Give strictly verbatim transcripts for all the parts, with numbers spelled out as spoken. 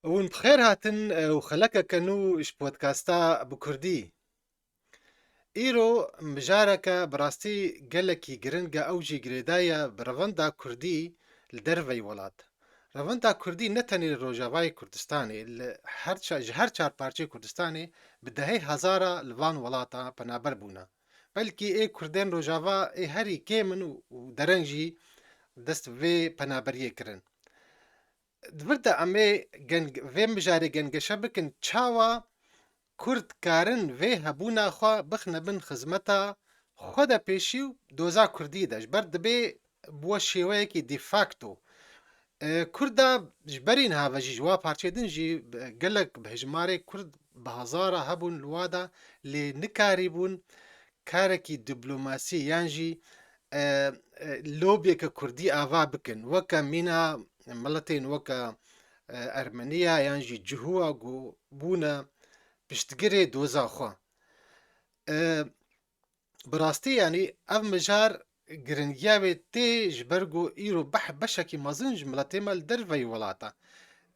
Hûn bi xêr hatin, e, û xelekeke nû ji podkasta bi kurdî. Îro mijareke bi rastî gelekî giring e, ew jî girêdayî ye bi revenda kurdî li derveyî welat. Revenda kurdî ne tenê li Rojavayê Kurdistanê, li her ça-, ji her çar parçeyê Kurdistanê bi dehê hezara li van welata penaber bûne. Belkî ê kurdên Rojava ê herî kêm in û, û dereng jî dest bi vê penaberiyê kirin. Di vir de em ê geng-, vê mijarê gengeşe bikin, çawa Kurd karin vê hebûna xwe bixine bin xizmeta xwe de pêşî û doza Kurdî de. Ji ber dibê bi we şêweyekî de facto. E, Kurda ji berî niha ve jî, ji wa parçeyê din jî, e, gelek bi hejmarê Kurd bi hezara hebûn li wa de, lê nikarîbûn karekî diplomasî yan jî, e, e, lobiyeke Kurdî ava bikin. Weke mîna miletên weke, e, Ermeniya yan jî Cihûwa ku bûne piştgirê doza xwe. E, bi rastî, yanî ev mijar giringiya wê tê ji ber ku îro beh-, beşekî mezin ji miletê me li derveyî welata.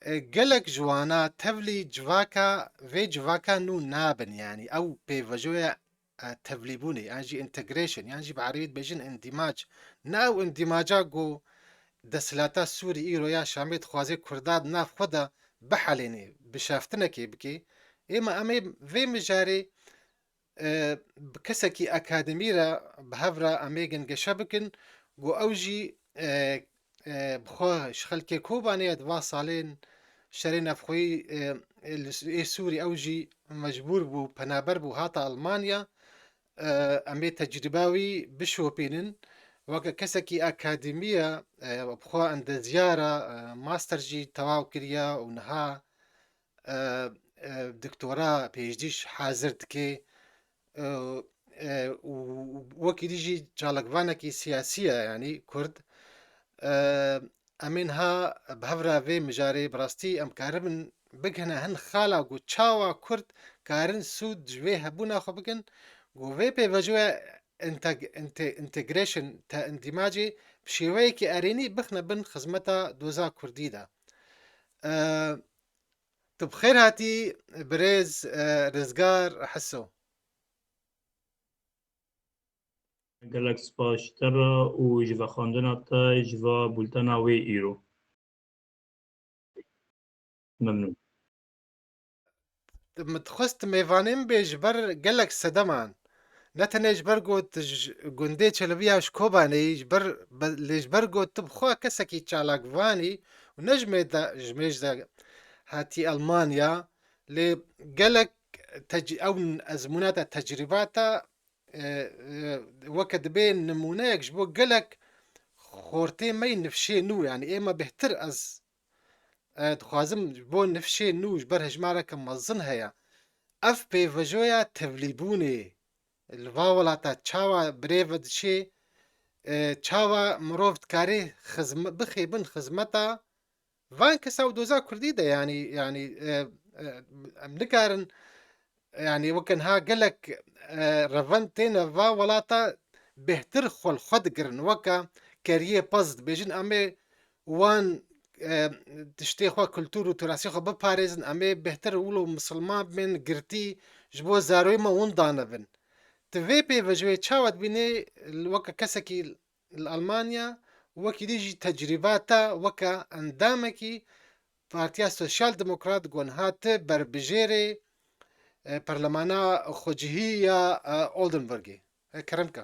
E, gelek ji wana tevlî civaka, vê civaka nû nabin, yanî ew pêvajoya, e, tevlîbûnê, yan jî integration, yan jî bi erebî dibêjin îndîmac. Ne ew îndîmaca ku desthilata Sûrî îro ya Şamê dixwaze Kurda di nav xwe de bihelênê, bişaftinekê bike. Êma em ê vê mijarê, e, bi kesekî akademî re bi hev re em ê gengeşe bikin, ku ew jî, e, e, bi xwe ji xelkê Kobanê ye, di va salên şerê navxweyî, e, e, li s-, ê Sûrî ew jî mecbûr bû, penaber bû, hate Almanya. E, em ê tecrîba wî bişopînin. Weke kesekî akademî ye, e, bi xwe endezyar e, e, master jî tewaw kiriye û niha e, e, doktora, PhD jî hazir dike, e, e, û wekî dî jî çalakvanekî siyasî ye, yanî Kurd. E, em ê niha bi hev re vê mijarê bi rastî em karibin bigihine hin xala ku çawa Kurd karin sûd ji vê hebûna xwe bikin, ku vê pêvajoya integ-, inte-, integration, te îndîmacê bi şêweyekî erênî bixine bin xizmeta doza Kurdî de. E, Tu bi xêr hatî, birêz, e, Rizgar Heso. Gelek spas ji te re û ji vexwendina te ji va bultena wê îro. Memnûn. Min dixwest mêvanê min bê ji ber gelek sedeman. Ne tenê ji ber ku tu ji gundê Çelebiya ji Kobanê yî, ji ber, be-, lê ji ber ku tu bi xwe kesekî çalakvanî û ne ji mêj de, ji mêj de hatî Almanya, lê gelek tec-, ew ezmûna te, tecrîba te, e, e, weke dibê nimûneyek ji bo gelek xortê me yî nifşê nû, yanî ê me bêhtir ez e, dixwazim ji bo nifşê nû ji ber hejmareke mezin heye. Ev pêvajoya tevlîbûnê li va welata çawa birêve diçê, e, çawa mirov dikarê xizme-, bixê bin xizmeta van kesa û doza Kurdî de, yanî, yanî, e, e, em nikarin, yanî weke niha gelek, e, revend têne va welata bêhtir xwe li xwe digirin, weke keriyê pez dibêjin, em ê wan, e, tiştê xwe, kultur û turasiyê xwe biparêzin, em ê bêhtir wilo misilman bên girtî ji bo zaroyê me winda nebin. Tu vê pêvajoyê çawa dibînî weke kesekî li Almanya, wekî dî jî tecrîba te weke endamekî Partiya Sosyal Demokrat ku niha tu berbijêrê, e, Perlemana Xwecihî ya, e, Oldenburgê. E, kerem ke.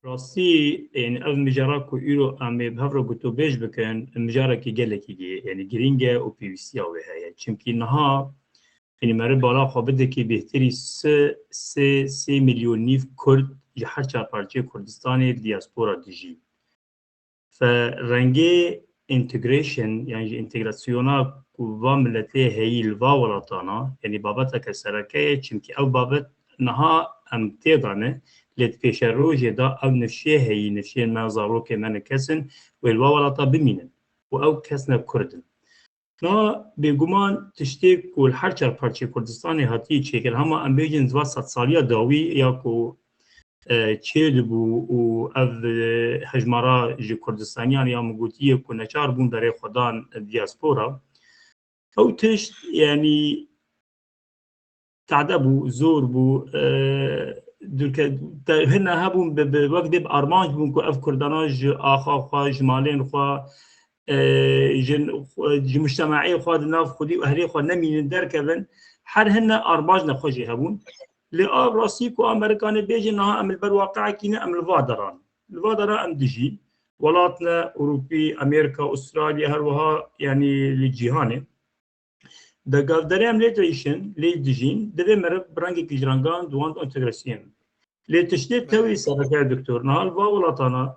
Rastî, yanî ev mijara ku îro em ê bi hev re gotûbêj bikin, mijarekî gelekî gi-, yanî girîng e û pêwîstiya wê heye. Çimkî niha, yanî meriv bala xwe bidikî bêhtirî sê, sê, sê milyon nîv Kurd ji her çar parçeyê Kurdistanê li diaspora dijî. Fe rengê integration, yan jî întegrasyona ku va miletê heyî li va welatana, yanî babeteke sereke ye, çimkî ew babet niha em tê de ne, lê di pêşerojê de ew nifşê heyî, nifşên me, zarokê me ne kes in, wê li va welata bimînin û ew kes ne Kurd in. Na bêguman tiştê ku li her çar parçeyê Kurdistanê hatiye çêkirin, hema em bêjin di va sedsaliya dawî ya ku e, çêdibû û ev, e, hejmara ji Kurdistaniyan ya min gotiye ku neçar bûn berê xwe dan diaspora. Ew tişt, yanî, tade bû, zor bû, e, dûrke-, te-, hine hebûn bi, bi, wek dê bi armanc bûn ku ev Kurdana ji axa xwe, ji malên xwe, e, ji, ji mujtemaê xwe di nav xwedî û ehlê xwe nemînin, derkevin. Her hine armanc ne xwe jî hebûn. Lê a rastî ku Amerîkanê bêje niha em li ber waqiekî ne, em li va deran. Li va dera em dijîn. Welat ne, Ewropî, Amerîka, Astralya, her wiha, yanî li cîhanê. De gavderê em lê dirêşin, lê dijîn, divê meriv bi rengekî ji rengan di wan de entegrasiyê bike. Lê tiştê tewî sereke doktor, niha li va welatana,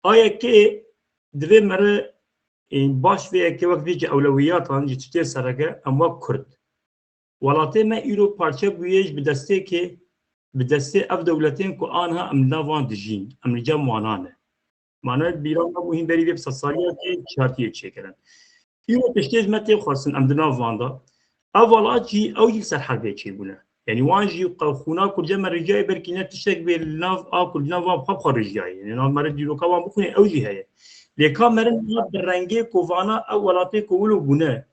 a yekê divê meriv, ê, baş vê yekê wek vê ji ewlewiyatan, ji tiştê sereke, em wek Kurd. Welatê me îro parçe bûye ji bi destê kê, bi destê ev dewletên ku aniha em li nav wan dijîn, em li cem wana ne. Mane bîra me bû hîn berî vê bi sedsaliya tê çartiyê çêkirin. Îro tiştê ji me tê xwestin, em di nav van de. Ev welat jî, ew jî li ser herbê çêbûne. Yanî wan jî qe-, xûna Kurdiya me rijiyaye, belkî ne tiştek bê li nav a Kurdiya van bi xwe bi xwe rijiyaye. Yanî nav meriv dîroka wan bixwîne, ew jî heye. Lê ka meriv niha bi rengê ku vana ew welatê ku wilo bûne,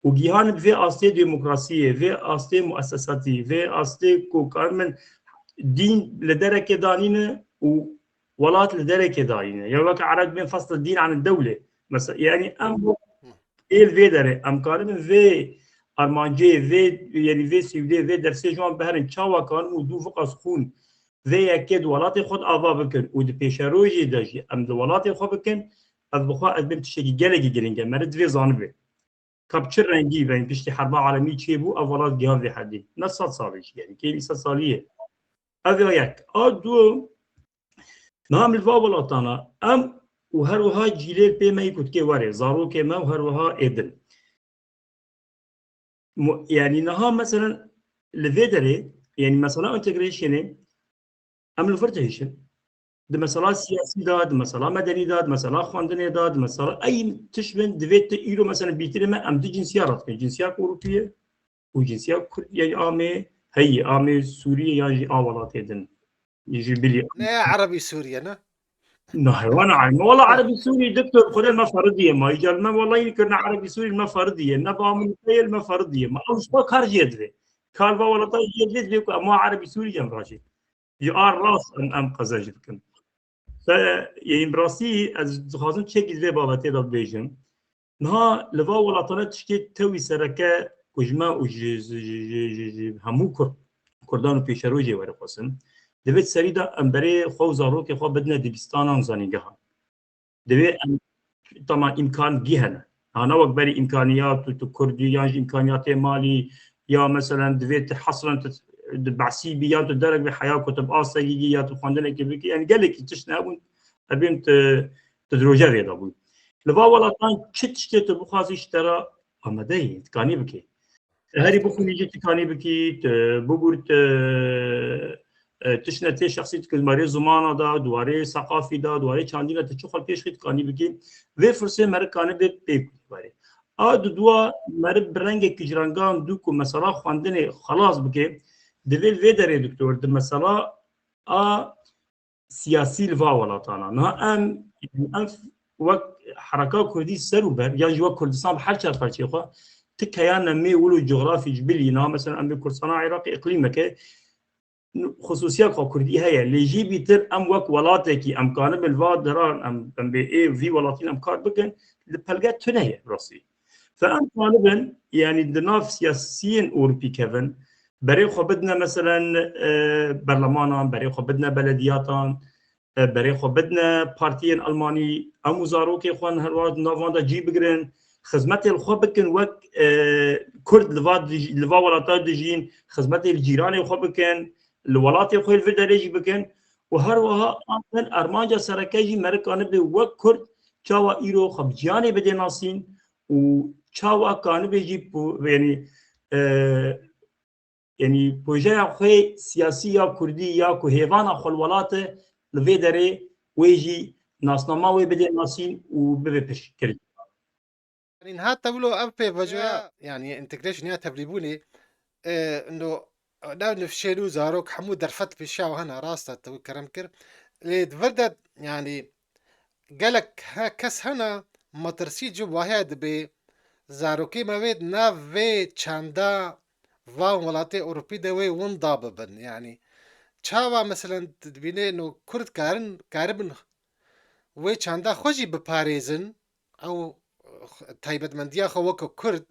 û gihan bi vê astê demokrasiyê, vê astê muesesatî, vê astê ku karin dîn li derekê danîne û welat li derekê danîne. Ya weke Ereb bên fesl dîn an dewle. Mesela, yanî em ê li vê derê, em karibin vê armancê, vê, yanî vê sîwdê, vê dersê ji wan biherin, çawa karin û dû viqas xûn vê yekê di welatê xwe de ava bikin û di pêşerojê de jî em di welatê xwe bikin, ez bi xwe ez bêm tiştekî gelekî giring e. Meriv divê zanibê. Ka bi çi rengî ve piştî herba alemî çêbû, ev welat gihan vê hedî. Ne sed salî jî, yanî kêlî sed salî ye. Ev ya yek. A du, niha em li va welatana, em û her wiha cîlê pê me yî ku dikê were, zarokê me û her wiha ê din. Mu-, yanî niha meselen li vê derê, yanî mesela integrationê, em li vir dihişin. Di mesela siyasî de, di mesela medenî de, di mesela xwendinê de, di mesela ey tişt bin, divê tu îro mesela bîtirê me, em du cinsiya red bikin. Cinsiya Ewropî ye û cinsiya Kurd, yanî amê heyî, amê Sûriyê yan jî a welatê din. Ji bilî. Ne Erebî Sûriye ne? Na heywana ay. Ma wala Erebî Sûrî doktor, Xwedê me feridiye ma. Îcar me wala yî kirine Erebî Sûrî me feridiye. Ne ba min peyel me feridiye. Ma ew ji kar jê divê. Kar va welata jê divê, divê ku em wa Erebî Sûrî cem rajê. Ji ar rast em, em qezenc bikin. Fe, yên bi rastî ez dixwazim çekî vê bavetê de bibêjim. Niha li va welatane tiştê tewî sereke ku ji me û ji, ji, ji, ji, ji, ji hemû Kurd, Kurdan û pêşerojê were xwestin. Divê di serî de em berê xwe û zarokê xwe bidine dibistanan û zanîngehan. Divê em, tamam, îmkan gî hene. Ha, ne wek berî îmkaniyat û tu Kurdî yan jî îmkaniyatê malî ya meselen divê tu hesren tu di behsî bî yan tu derek bi heya ku tu bi astegî gî ya tu xwendinekê bikî. Yanî gelekî tişt nebûn. Ebêm tu, tu di rojevê de bû. Li va welatan çi tiştê tu bixwazî ji te re amade ye, dikanî bikî. Herî bixwînî jî tu kanî bikî, tu bibûr tu, e, tiştine tê şexsî tu di warê zimana de, di warê seqafî de, di warê çandîna tu çi xwe pêş xî tu kanî bikî. Vê firsê meriv kanî bê pê barê. A di dua meriv bi rengekî ji rengan dû ku mesela xwendinê xelas bike, divê li vê derê doktor di mesela a siyasî li va welatana. Niha em, em wek hereka kurdî ser û ber, yan jî wek Kurdistan bi her çar parçeyê xwe, ti keyan ne mê wilo cografî ji bilî. Niha mesela em bê Kurdistana Iraqê îqlîmeke xusûsiyek xwe kurdî heye. Lê jî bîtir em wek welatekî em kanibin va deran em, em bê ê vî welatîn em kar bikin, li pelge tune ye rastî. Fe em talibin, yanî di nav siyasiyên Ewropî kevin, berê xwe bidine, meselen, e, berlemanan, berê xwe bidine belediyatan, e, berê xwe bidine partiyên Almanî, em û zarokê xwe her wa di nav wan de cî bigirin, xizmetê li xwe bikin wek, e, Kurd li va dij-, li va welata dijîn, xizmetê li cîranê xwe bikin, li welatê xwe li vir derê jî bikin û her wiha anben armanca sereke jî meriv kanibe wek Kurd çawa îro xwe bi cîhanê bidê nasîn û çawa kanibe jî po-, yanî, e, yanî projeya xwe siyasî ya Kurdî ya ku hêvana xwe li welat e li vê derê wê jî nasnama wê bidê nasîn û bibe piştkirin. Yanî niha tewlo ev pêvajoya, yanî integration ya tevlîbûnê, e, no Ew nifşên û zarok hemû derfet pêşiya we hene, rast e, te wî kerem kir. Lê di vir de, yanî, gelek he-, kes hene, metirsî ji wahiyê dibe, zarokê me wê di nav vê çanda van welatê Ewropî de wê winda bibin. Yanî, çawa, meselen, tu dibînê, no, Kurd karin, karibin wê çanda xwe jî biparêzin, ew taybetmendiya xwe weke Kurd,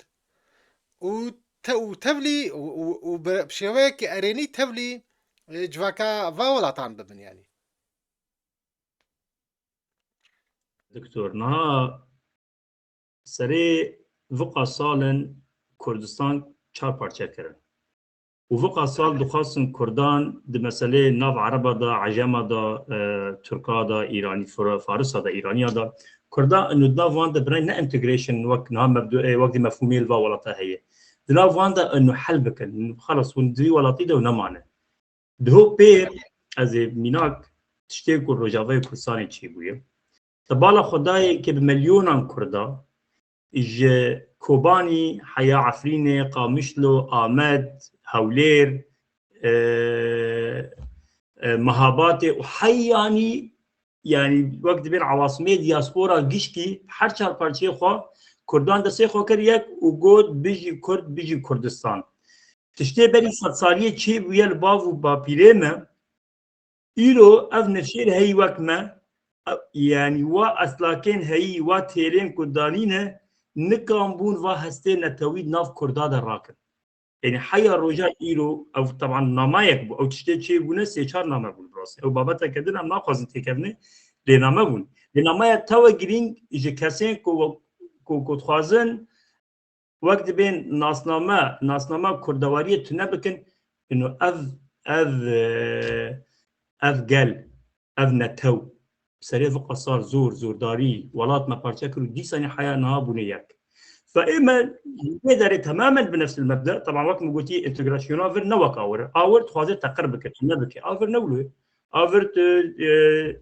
û te-, û tevlî, û, û, û bi şêweyekî erênî tevlî, e, civaka va welatan bibin, yanî. Doktor, niha serê viqa sal in Kurdistan çar parçe kirin. Û viqa sal dixwastin Kurdan di meselê nav Ereba de, Ecema de, e, Tirka de, Îranî, Fir-, Farisa de, Îraniya de. Kurda inu di nav wan de birayî ne integration wek niha mebdu-, e, wek di mefhûmê li va welata heye. Di nav wan de inu hel bikin. Xelas, hûn di vî welatî de û nemane. Diho pêr, ez ê mînak tiştê ku Rojavayê Kurdistanê çêbûye. Te bala xwe dayê ke bi milyonan Kurda ji Kobanî heya Efrînê, Qamişlo, Amed, Hewlêr, e, e, Mehabatê û heyanî, yanî wek dibên ewasimê diaspora gişkî her çar parçeyê xwe Kurdan destê xwe kir yek û got, "Bijî Kurd, bijî Kurdistan." Tiştê berî sedsaliyê çêbûye li bav û bapîrê me, îro ev nifşêr heyî wek me, e, yanî wa eslakên heyî, wa têlên ku danîne, nikan bûn va hestê netewî di nav Kurda de rakin. Yanî heya roja îro, ew teban namayek bû, ew tiştê çêbûne sê çar name bûn bi rastî. Ew babeteke din em naxwazin têkevine, lê name bûn. Lê nameya tewe girîng ji kesên ku, ku, ku dixwazin wek dibên nasname, nasnama kurdewariyê tune bikin, ino ev, ev, e, ev gel, ev netew, serê viqa sal zor, zordarî, welat me parçe kir û dîsanî heya niha bûne yek. Fe ê me li vê derê temamen bi nefsil mebde, teban wek min gotî, întegrasyona vir ne wek awir e. Awir dixwaze teqir bike, tune bike. Avir ne wilo ye. Avir tu, e,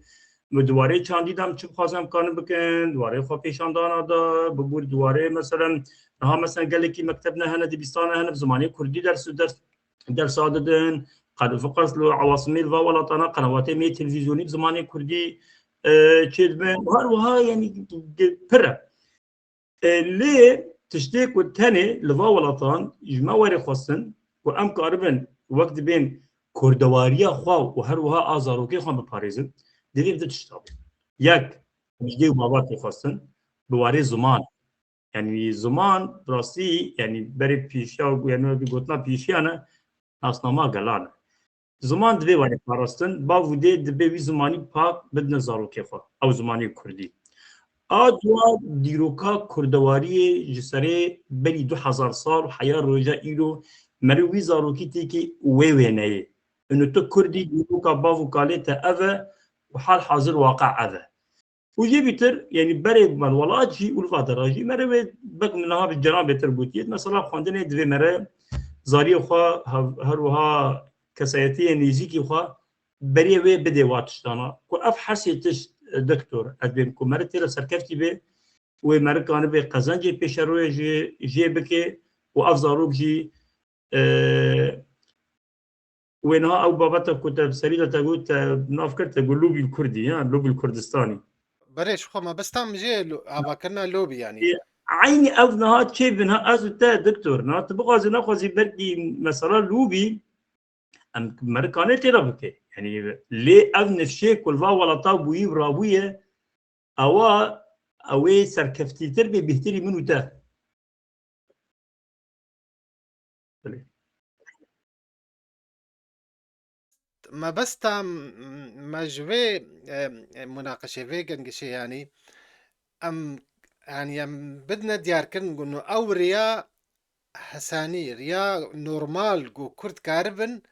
bi di warê çandî de em çi bixwazin em karin bikin, di warê xwe pêşandana de, bibûr di warê, meselen, niha, meselen, gelekî mekteb ne hene, dibistan ne hene, bi zimanê kurdî ders, ders, dersa didin, qed fiqas li ewasimê li va welatana qenewatê me yê televîzyonî bi zimanê kurdî, e, çêdibin. Her wiha, yanî, pir e. E, lê tiştê ku tenê li va welatan ji me were xwestin ku em karibin wek dibên kurdewariya xwe û her wiha a zarokê xwe biparêzin, divê bi du tişta be. Yek, ji dê û babatê xwestin bi warê ziman. Yanî ziman, bi rastî, yanî berê pêşiya, yanî wekî gotina pêşiya ne, nasnama gelan e. Ziman divê were parastin, bav û dê divê wî zimanî pak bidine zarokê xwe, ew zimanê kurdî. A dua dîroka kurdewariyê ji serê berî du hezar sal û heya roja îro meriv wî zarokî têkê wê wêneyê. Ino tu kurdî, dîroka bav û kalê te ev e û hal hazir waqe ev e. Û jê bîtir, yanî berê me li welat jî û li va dera jî, mere wê bek min niha bi cenabê te gotiye, mesela xwendinê divê mere zariyê xwe hev-, her wiha kesayetiyê nêzîkî xwe berê wê bidê wa tiştana. Ku ev hersê tişt, e, doktor, ez bêm ku mere tê de serkeftî bê, wê mere kanibê qezencê pêşeroyê jê, jê bike û ev zarok jî, e, Wê niha ew babeta ku te bi serî de te got, te nav kir, te got lobî li kurdî, ya, lobî li Kurdistanî. Berê, ji xwe me bes tam jê lo-, avakirina lobî, yanî. Ê, eynî ev niha çê bi niha ez û te, doktor, niha tu bixwazî nexwazî belkî mesela lobî em merikanê tê de bike. Yanî lê ev nifşê ku li va welata bûyî û rabûye, ewa ew ê serkeftîtir bê bêhtirî min û te. Belê. Mebesta m-, me ji vê, e, e, munaqeşê, vê gengişê, yanî em, yanî em bidine diyarkirin ku no ew riya hesanî, riya normal ku Kurd karibin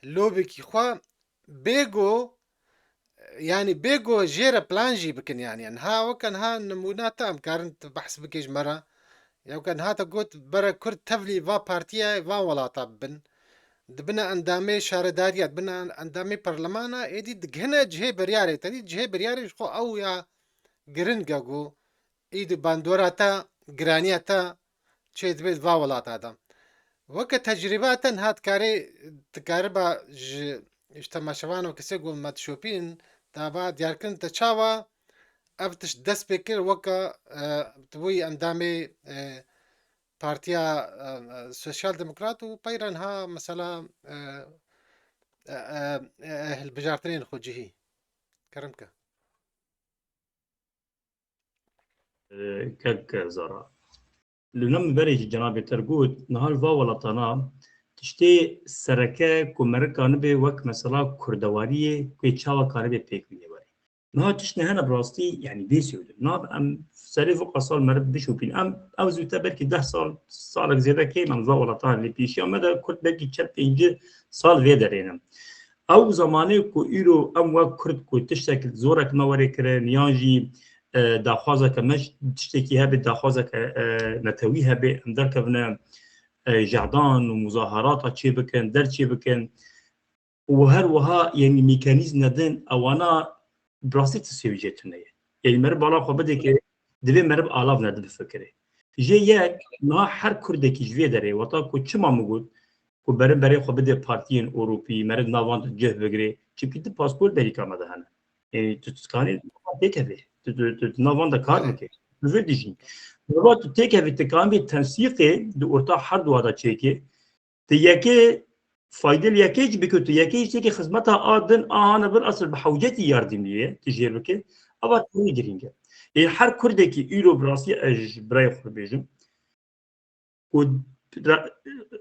lobekî xwe bê ku, yanî bê ku jê re plan jî bikin, yanî. Niha weke niha nimûna te em karin tu behs bikê ji me re. Ya weke niha te got bere Kurd tevlî va partiye, va welata bibin. Dibine endamê şaredariya, dibine endamê parlemana, êdî digihine cihê biryarê. Tenî cihê biryarê ji xwe ew ya giring e ku îdî bandora te, giraniya te çê dibe di va welata de. Weke tecrîba te niha dikarê, dikariba ji, ji temaşevan û kesê ku me dişopîn, dava diyarkirin te çawa ev tişt dest pê kir, weke, e, tu bûyî endamê, e, Partiya, e, e, Sosyal Demokrat û peyre niha mesela, e, e, e, e, hilbijartinên xwe cihî. Kerem ke. Kek Zara. Li nem berê jî cenabê te got, niha li va welatana tiştê sereke ku meriv kanibe wek mesela kurdewariyê ku yê çawa kanibe pêk bîne werê. Niha tiştê hene bi rastî, yanî dê sewdin. Niha em serê vê qasal meriv bişopîn. Em ew zûte belkî deh sal, salek zêde kêm em va welatan lê pêşiya me de kurd belkî çend pêncî sal vê derê ne. Ew zamanê ku îro em wek kurd ku tiştek zorek me were kirin yan jî, e, daxwazeke me tiştekî hebe, daxwazeke, e, netewî hebe, em derkevine, e, jehdan û muzaharata çêbikin, der çêbikin û her wiha, yanî mekanîzme din ewana bi rastî ti sêwî jê tune ye. Yanî meriv bala xwe bide ke divê meriv alav nedibifikire. Jê yek, niha her kurdekî ji vê derê, weta ku çima min got, ku meriv berê xwe bide partiyên Ewropî, meriv navan de cih bigire. Çimkî tu paspor berîka me de hene. Yanî tu, tu dikanî têkevî, tu, tu, tu, tu navan de kar bike. Tu vê dijî. Gava tu têkevî, tu kanî tensîqê di orta her duwa de çêke. Tu yekê fayde li yekê jî bike, tu yekê jî têkê xizmeta a din a hane vir esil bi hewcetî yardimiyê tu jê bike. Eva tu wî girîng e. Ê her kurdekî îro bi rastî ez ji birayê xwe bêjim. Ku ra-,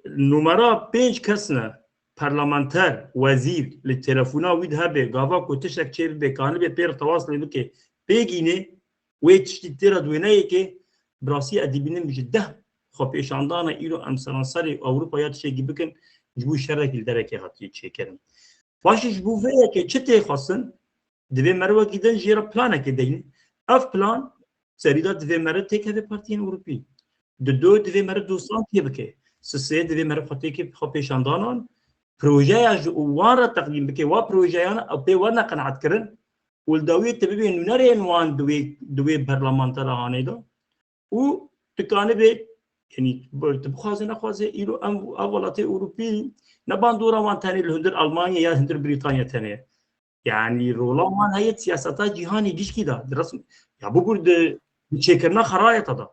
numara pênc kes ne, parlamenter, wezîr, li telefona wî de hebe, gava ku tiştek çê bibe, kanibê pê re tewas lê bike, pê gînê, wê tiştî tê re di wê neyê ke, bi rastî ez dibînim ji deh xwepêşandana îro em seranserê Ewropa ya tiştekî bikin, ji bo şerekî li derekê hatiye çêkirin. Paşê ji bo vê yekê çi tê xwestin? Divê meriv wekî din jê re planekê deynin. Ev plan serî de divê meriv têkeve partiyên Ewropî. Di do divê meriv dostan tê bike. Sisê divê meriv xwe têkê xwe pêşandanan. Projeya ji wan re teqdîm bike. Wa projeyan ew pê werne qenaetkirin. Û li dawiyê tu bibê nûnerên wan di wê, di wê berlamantera hanê de. Û tu kanibê, yanî, tu bixwazê nexwazê, îro em, ev welatê Ewropî ne bandora wan tenê li hundir Almanya ya hundir Brîtanya tenê. Yanî rola wan heye siyaseta cîhanê gişkî de. Di resm, ya bibûr di, di çêkirina xerayeta de.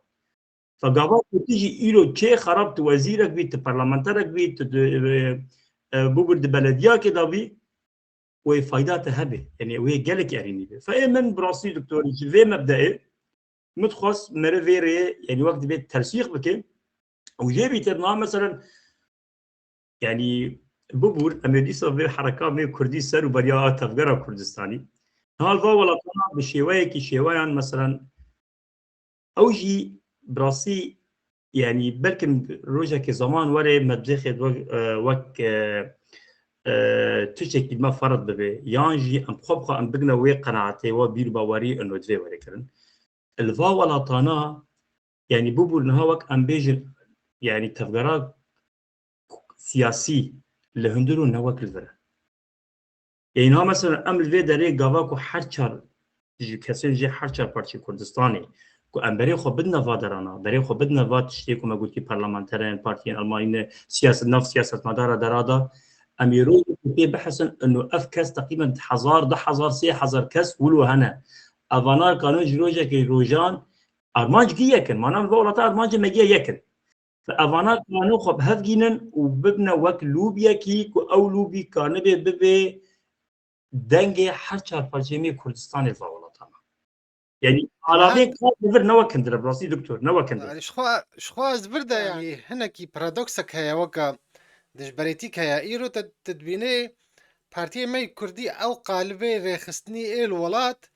Fe gava ku tu jî îro çê xerab tu wezîrek bî, tu parlamenterek bî, tu di, e, e, bibûr di belediyakê de bî, wê fayda te hebe. Yanî wê gelek erînî be. Fe ê min bi rastî doktor ji vê mebdeyê min dixwest meriv vê rê, yanî wek divê tersîq bike. Û jê bîtir niha meselen, yanî bibûr, em ê dîsa vê hereka vê kurdî ser û beriya tevgera Kurdistanî. Niha li va welatana bi şêweyekî şêweyan meselen ew jî bi rastî, yanî belkim rojekê zeman were me dixê wek, e, wek, e, e, tiştekî me ferq bibe. Yan jî em xwe bi xwe em bigine wê qenaetê, we bîr bawerî ino divê were kirin. Li va welatana, yanî bibûr niha wek em bêjin, yanî tevgera siyasî li hundir û ne wek li vir e. Ê niha mesela em li vê derê gava ku her çar ji kesên jê her çar parçeyê Kurdistanê ku em berê xwe bidine va derana, berê xwe bidine va tiştê ku me gotî parlamenterên partiyên Almanî ne, siyaset, nav siyasetmedara dera de, em ê rojekê pê bihesin ino ev kes teqrîben hezar, du hezar, sê hezar kes wilo hene. Evana kanin ji rojekê rojan armanc gî yekin. Mana va welata armancê me giya yekin. Fe evana kanin xwe bi hev gînin û bibine wek lûbiyekî ku ew lûbî kanibê bibe dengê her çar parçeyê me Kurdistanê li va welatana. Yanî alavên kar li vir ne wek hundir e, bi rastî doktor, ne wek hundir. Yanî ji xwe, ji xwe ez vir de, yanî hinekî paradoksek heye, weke dijberêtîk heye. Îro te, te dibînê partiyê me yê Kurdî ew qalibê rêxistinî ê li welat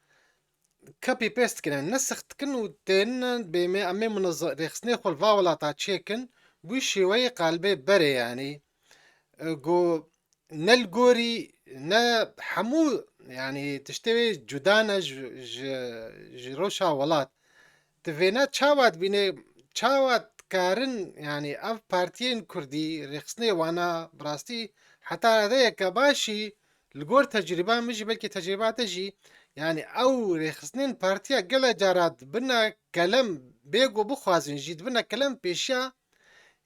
copy paste dikine, ne six dikin û tên bê me, em ê munez-, rêxistinê xwe li va welata çêkin, bi wî şêweyê qalibê berê, yanî, e, ku ne li gorî, ne hemû, yanî tiştê wê cuda ne ji, ji, ji rewşa welat. Tu vêna çawa dibînê, çawa dikarin, yanî ev partiyên kurdî, rêxistinê wana bi rastî heta radeyeke başî li gor tecrîba min jî, belkî tecrîba te jî, yanî ew rêxistinên partiya gelek cara dibine kelem, bê ku bixwazin jî dibine kelem pêşiya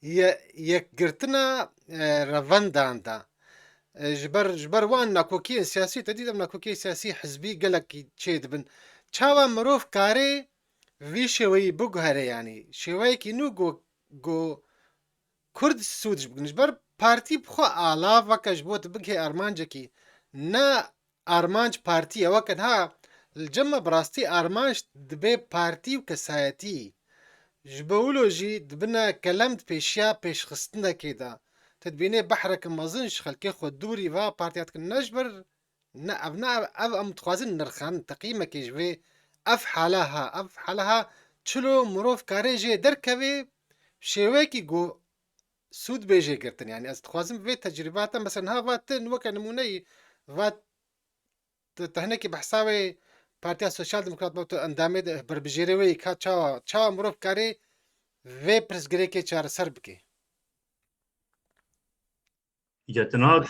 ye-, yekgirtina, e, revendan de. E, ji ber, ji ber wan nakokiyên siyasî, te dît ev nakokiyên siyasî hizbî gelekî çêdibin. Çawa mirov karê vî şêweyî biguhere, yanî şêweyekî nû ku, ku Kurd sûd ji bigrin. Ji ber partî bi xwe ala veke ji bo tu bigihê armancekî, ne armanc partî ye. Weke niha li cem me bi rastî armanc dibe partî û kesayetî. Ji bo wilo jî dibine kelem di pêşiya pêşxistinekê de. Tu dibînê behreke mezin ji xelkê xwe dûrî va partiya dikin. Ne ji ber, ne ev, ne ev, ev em dixwazin nirxan, teqîmekê ji vê ev hala ha, ev hala ha çilo mirov karê jê derkevê şêweyekî ku sûd bê jê girtin. Yanî ez dixwazim vê tecrîbata, mesela niha va tin weke nimûneyî, va tu tehnekî behsa wê Partiya Sosyal Demokrat be, tu endamê de berbijêrê wê yî, ka çawa, çawa mirov karê vê pirsgirêkê çareser bike? Îca tu niha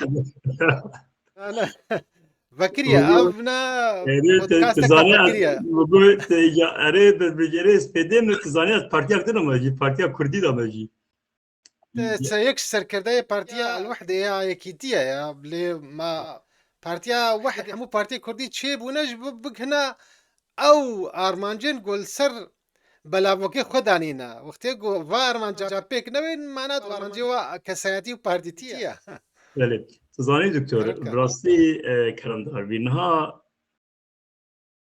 Vekiriye, ev ne erê te, tu zanî vekiriye. Erê berbijêrê S P D min, tu zanî ez partiya din me jî, partiya Kurdî de me jî. Te se yek ji serkerdeyê partiya El Wehde ya Yekîtiye ya. Lê ma partiya Wehde, hemû partiyê Kurdî çêbûne ji bo bigihine ew armancên ku li ser belavokê xwe danîne. Wextê ku va armanca pêk newên, mana tu armancê wa kesayetî û partîtî ye. Belê. Tu zanî doktor, bi rastî, e, keremdar bî. Niha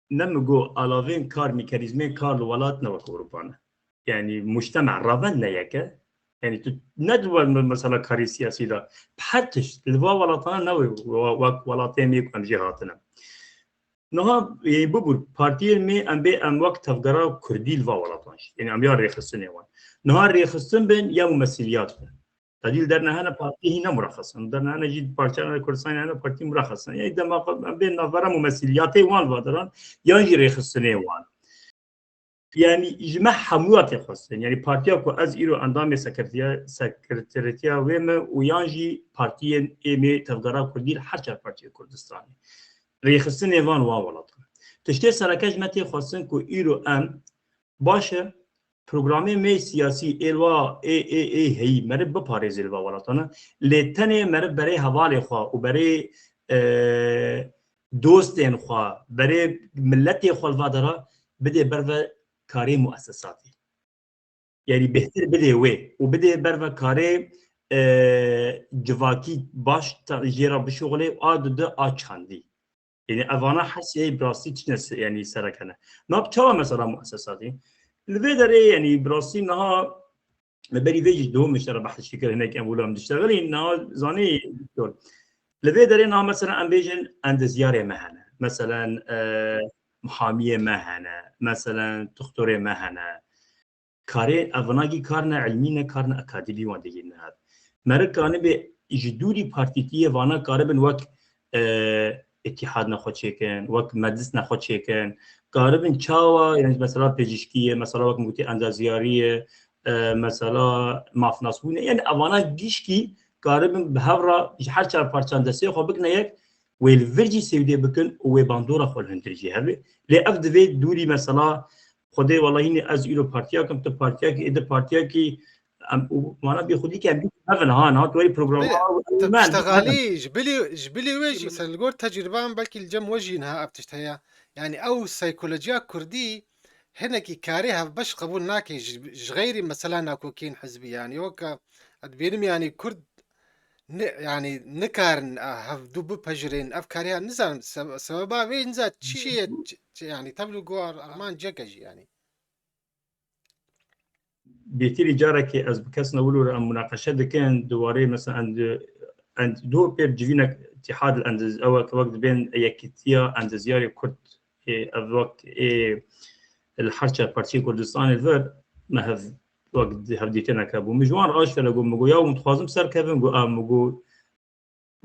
ne min got alavên kar, mekanîzmên kar li welat ne wek Ewropa ne. Yanî mujtema, revend ne yek e. Yanî tu ne di we mesela karê siyasî de, bi her tişt li va welatana ne wê we-, wek welatê me ku em jê hatine. Niha, yanî bibûr partiyên me em bê em wek tevgera Kurdî li va welatan jî. Yanî em ya rêxistinê wan. Niha rêxistin bin ya mumesîliyat bin. Tadî li derne hene partî hî ne muraxesin. Li derne hene jî parçeyana Kurdistanê hene partî muraxesin. Yanî dema em bên navbera mumesîliyatê wan li va deran, yan jî rêxistinê wan. Yanî ji me hemûya tê xwestin. Yanî partiya ku ez îro endamê sekretariya, sekreteretiya wê me û yan jî partiyên ê me tevgera Kurdî li her çar partiyê Kurdistanê. Rêxistinê van wan welatan. Tiştê sereke ji me tê xwestin ku îro em Baş e, programê me siyasî ê wa ê, ê, ê heyî meriv biparêzê li va welatana, lê tenê meriv berê hevalê xwe û berê, e, dostên xwe, berê miletê xwe li va dera bidê ber ve karê muessesatê. Yanî bêhtir bidê wê û bidê ber ve karê, e, civakî baş ta-, jê re bişuxulê û a dide a çandî. Yanî evana hesiyê bi rastî tiştine se-, yanî sereke ne. Na bi çawa mesela muessesatî? Li vê derê yanî bi rastî niha me berî vê jî duhum ji te re behs jî kir, hinek em wilo em diştexilîn, niha zanî doktor. Li vê derê niha mesela em bêjin endezyarê me hene. Meselen, e, mihamiyê me hene. Meselen, doktorê me hene. Karê, ev vinagî kar ne ilmî ne, kar ne akademî wan digihîne hev. Meriv kanibê ji dûrî partîtiyê vana karibin wek, e, îtîhad nexwe çêkin, wek medis nexwe çêkin. Karibin çawa, yanî mesela pêcîşkî ye, mesela wek min gotî endezyarî ye, e, mesela mafnasbûn e. Yanî evana gişkî karibin bi hev re ji her çar parçan destê xwe bikine yek, wê li vir jî sêwdê bikin û wê bandora xwe li hundir jî hebe. Lê ev divê dûrî mesela Xwedê wela hînî ez îro partiyek im, tu partiyekî, ê di partiyekî, em, û mana bêxudî ke em bî mevin ha, niha tu werî programa Belê, tu me, piştexalî ji bilî, ji bilî wê jî, mesela li gor tecrîban belkî li cem we jî niha ev tişt heye. Yanî ew psîkolojiya kurdî hinekî karê hevbeş qebûl nake ji, ji xeyrî mesela nakokiyên hizbî. Yanî weke ez dibînim yanî kurd ne, yanî nikarin, a, hevdû bipejirên ev kariya, nizanim sebe-, sebeba vê niza çi ye, çi, çi, yanî tevlî go arman ceke jî yanî. Bêtirî carekê ez bi kes ne wilo re em munaqeşe dikin, di warê mesela end, end, do pêr civînek tîhad endez, ew wek, wek dibên yekîtiya endezyarê Kurd, ê, ev wek ê li her çar parçeyê Kurdistanê vir me hev wek di hevdîtineke bû. Min ji wan re aşkere got, min got, ya min dixwazim serkevim, got, a, min got,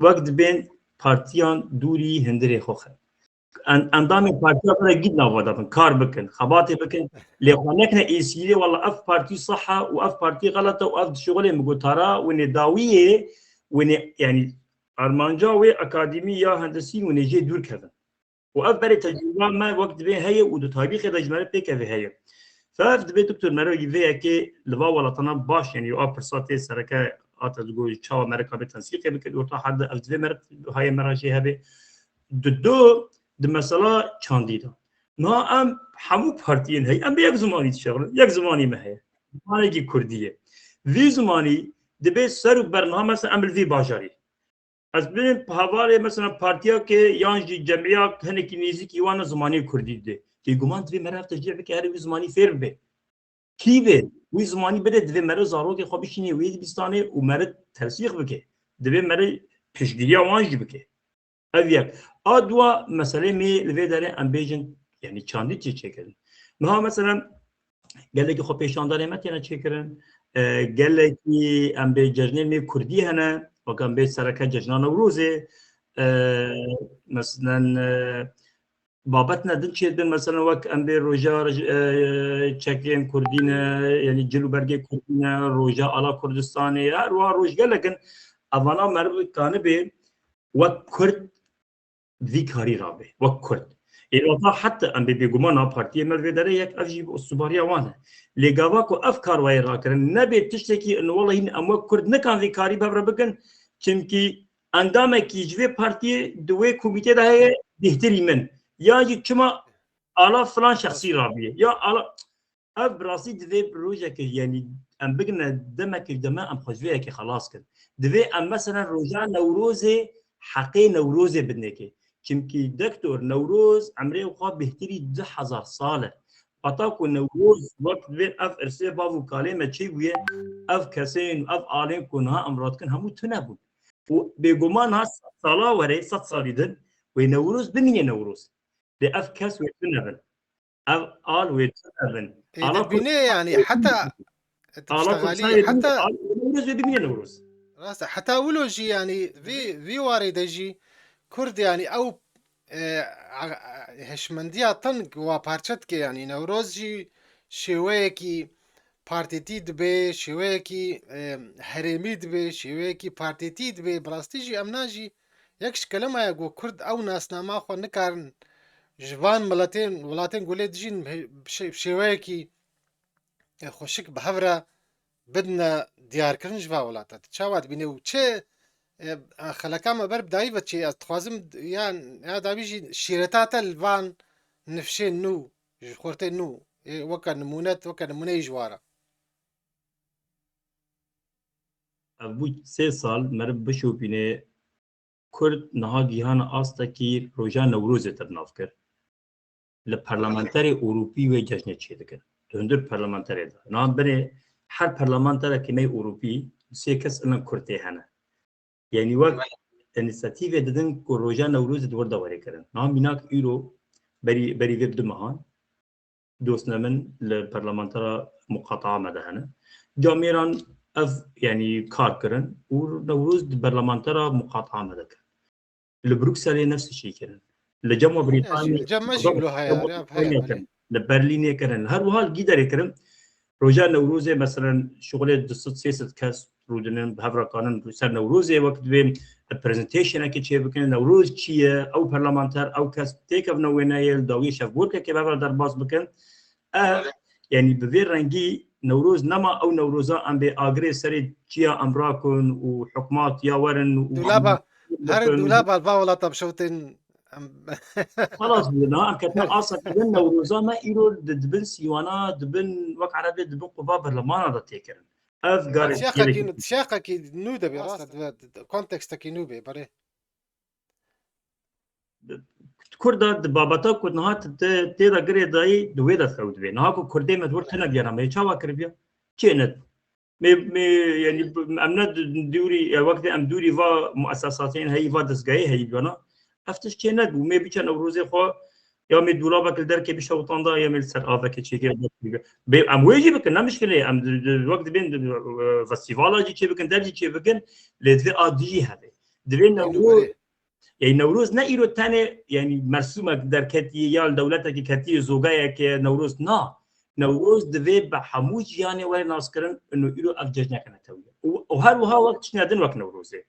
wek dibên partiyan dûrî hundirê xwe xe-, en-, endamên partiya xwe re gît nava de bin, kar bikin, xebatê bikin, lê xwe nekine êsîrê, wela ev partî seh e û ev partî xelet e û ev dişuxulê, min got, tara winê dawiyê, winê, yanî armanca wê akademî ya hendisî winê jê dûr kevin. Û ev berê tecrûba me wek divê heye û di tarîxê de ji me re pêkevê heye. Fe ev dibê doktor mero yî vê yekê li va welatana baş, yanî a pirsa tê sereke hate digot çawa meriv kabe tensîqê bike, orta herde ev divê meriv hayê me re jê hebe. Di do, di mesela çandî de. Niha em hemû partiyên heye, em bi yek zimanî dişexulin, yek zimanî me heye. Zimanekî kurdî ye. Vî zimanî dibê ser û ber niha mesela em li vî bajarî. Ez bibînim hevalê mesela partiyakê yan jî cemiyek hinekî nêzîkî wan zimanê kurdî didê. Bêguman divê meriv tecrîh bike, herî wî zimanî fêr bibe. Kî be? Wî zimanî bide, divê meriv zarokê xwe bişînê wê dibistanê û meriv tensîq bike. Divê meriv piştgiriya wan jî bike. Ev yek. A dua meselê me li vê derê em bêjin, yanî çandî çê çêkirin. Niha mesela gelekî xwepêşandanê me têne çêkirin. E, gelekî em bê cejnên me kurdî hene. Wek em bê sereke cejna Newrozê. E, meselen, e, babetine din çêdibin, mesela wek em bê roja, e, çekên kurdî ne, yanî cil û bergê kurdî ne, roja ala Kurdistanê, her wiha roj gelek in. Evana meriv kanibê wek kurd vî karî rabe, wek kurd. Ê, wata heta em bê bêguman a partiyê me vê derê yek, ev jî sûbariya wan e. Lê gava ku ev kar wayê rakirin, nebê tiştekî in wela hîn em wek kurd nikan vî karî bi hev re bikin, çimkî endamekî ji vê partiyê di wê komîtê de heye bêhtirî min. Ya jî çima ala filan şexsî rabiye. Ya ala, ev bi rastî divê rojekê, yanî em bigine demekê ji dema em xwe ji vê yekê xelas kin. Divê em mesela roja Newrozê heqê Newrozê bidinekê. Çimkî doktor Newroz emrê xwe bêhtirî du hezar sal e. Heta ku Newroz wek divê ev irsê bav û kalê me çêbûye, ev kesên û ev alên ku niha em radikin hemû tune bûn. Û bêguman niha sed sala were, sed salî din wê Newroz bimîne Newroz. Lê ev kes wê tune bin. Ev al wê tune bin. Ê, ala dibîne Kurd-, yanî heta ala tiştegalî, Kurdistanê heta al Newroz wê bimîne Newroz. Rast e, heta wilo jî yanî vî, vî warê de jî Kurd yanî ew, e, a, a, hişmendiya tin wa parçe dike yanî Newroz jî şêweyekî partîtî dibe, şêweyekî, e, herêmî dibe, şêweyekî partîtî dibe. Bi rastî jî em na jî yek ji kelemaya ku Kurd ew nasnama xwe nikarin ji van miletên, welatên ku lê dijîn he-, bi şê-, bi şêweyekî, e, xweşik bi hev re bidine diyarkirin ji va welata. Tu çawa dibîne û çi, e, xeleka me ber bi dayî ve çi? Ez dixwazim ya, ya dawî jî şîreta te li van nifşên nû, ji xortên nû, ê, weke nimûne, weke nimûneyê ji wa re. Ev bû sê sal meriv bişopîne. Kurd niha gihane astekî roja Newrozê te bi nav kir. Li parlamenterê Ewropî wê cejnê çêdikin. Di hundir parlamenterê de. Niha binê her parlamenterekî me Ewropî sê kes inan Kurd tê hene. Yanî wek înîsiyatîvê didin ku roja Newrozê di wir de were kirin. Niha mînak îro berî, berî vê bi du mehan dostine min li parlamentera muqataa me de hene. Camêran ev, yanî kar kirin û Newroz di parlamentera muqataa me de kir. Li Brukselê nefs şî kirin. Li cem Brîtanî, cem me jî wilo heye, kirin. Li Berlînê kirin. Her wiha li Gîderê kirin. Roja Newrozê, meselen, şixulê du sed sê sed kes rûdinin, bi hev re kanin ser Newrozê wek divê presentationekê çêbikin. Newroz çi ye? Ew parlamenter, ew kes têkevine wê neyê, li dawiyê şevborkekê bi hev re derbas bikin. Ev, yanî bi vê rengî Newroz nema ew Newroza em bê agirê serê çiya em rakun û hikmat ya werin û dûlaba, her dûlaba va welata bişewtin. Em xelas bû, niha em ketine asa kirin Newroza me îro di, dibin sîwana, dibin wek erebê, dibin quva berlemana de tê kirin. Ev garê siyaqekî, siyaqekî nû de bê, rast e, kontekstekî nû bê, berê. Kurda di babeta ku niha tê de girê dayî di wê de xew dibê. Niha ku Kurdê me di wir tune diyara me çawa kiribiya? Çê ne? Mê, mê, yanî, em ne dûrî, ya wextê em dûrî va muesesatên heyî, va dezgehê heyî bana. Ev tişt çê nebû. Mê biçe Newrozê xwe, ya mê dûlabek li derkê bişewitanda, ya mê li ser avekê çêkê. Bê, em wê jî bikin, ne mişkilê. Em di, di, wek dibên, di, e, festîvala jî çê bikin, der jî çê bikin, lê divê a dijî hebe. Divê Newroz, Ey, Newroz ne îro tenê, yanî, mersûmek derketiye ya li dewletekî ketiye zogayeke Newroz, na. Newroz divê bi hemû cîhanê were naskirin, ino îro ev cejneke netewiye. Û, û her wiha wek tiştine din wek Newrozê.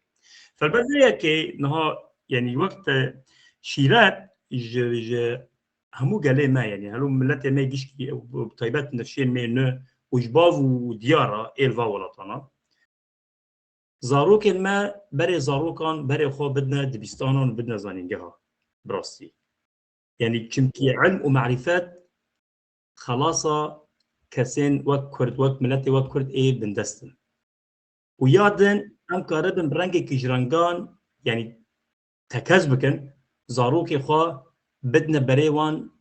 Felbet vê yekê niha, yanî, wek te şîret ji, ji hemû gelê me, yanî helo miletê me gişkî û bi taybet nirşên me ne û ji bav û diyara êl va welatana. Zarokên me berê zarokan berê xwe bidine dibistanan û bidine zanîngeha bi rastî. Yanî çimkî ilm û marîfet xelasa kesên wek Kurd, wek miletê wek Kurd ê bindest in. Û ya din em karibin bi rengekî ji rengan, yanî tekez bikin, zarokê xwe bidine berê wan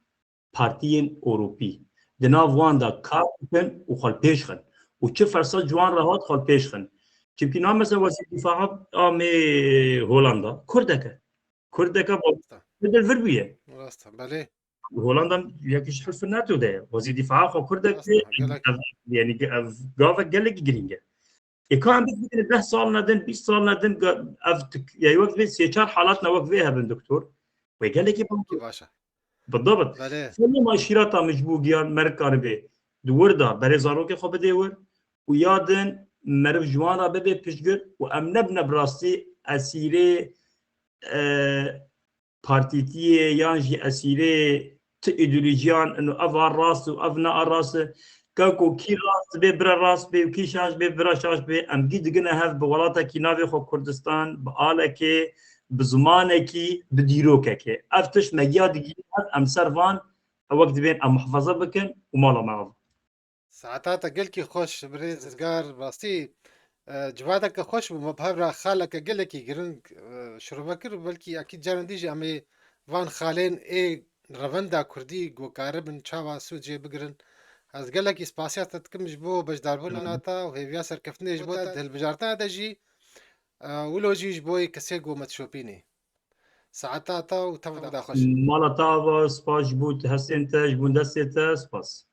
partiyên Ewropî. Di nav wan de kar bikin û xwe li pêş xin. Û çi fersat ji wan re hat xwe li pêş xin. Çimkî niha mesela wezîr dîfaa amê Holanda, Kurdek e. Kurdek e, Rast e. Li vir bûye. Rast e, belê. Holanda yekî ji hilf NATO de ye. Wezîr dîfaa xwe Kurdek Rast e, e, gelek. Ev, yanî ev gavek gelekî girîng e. Ê ka em bifikirînin deh sal nedin, bîst sal nedin, ga-, ev tik-, ya wek vê sê çar halat ne wek vê hebin doktor. Wê gelekî Ki baş e. Bidabit. Belê. Sê nema şîrata min ji bo giyan meriv karibe di wir de berê zarokê xwe bidê wir û ya din meriv ji wan re bibe piştgir û em nebine bi rastî esîrê, e, partîtiyê yan jî esîrê ti îdeolojiyan ino ev a rast û ev ne a rast e. Ka ku kî rast bê bira rast bê û kî şaş bê bira şaş bê, em gî digine hev bi welatekî navê xwe Kurdistan, bi alekê, bi zimanekî, bi dîrokekê. Ev tişt me giya digîne hev, em ser van, ew wek dibên em muhafaza bikin û mala me av. Saeta te gelkî xweş, birêz Rizgar, rastî, e, civakeke xweş bû, me bi hev re xaleke gelekî giring, e, şirove kir û belkî ekî carên dî jî em ê van xalên ê revenda kurdî ku karibin çawa sûd jê bigirin. Ez gelekî spasiya te dikim ji bo beşdarbûna te û hêviya serkeftinê ji bo te, di hilbijartina te jî, e, wilo jî ji bo yê kesê ku me dişopînî. Saeta te û tevda xweş. Mala te ava, spas ji bo hestên te, ji bo destê te, spas.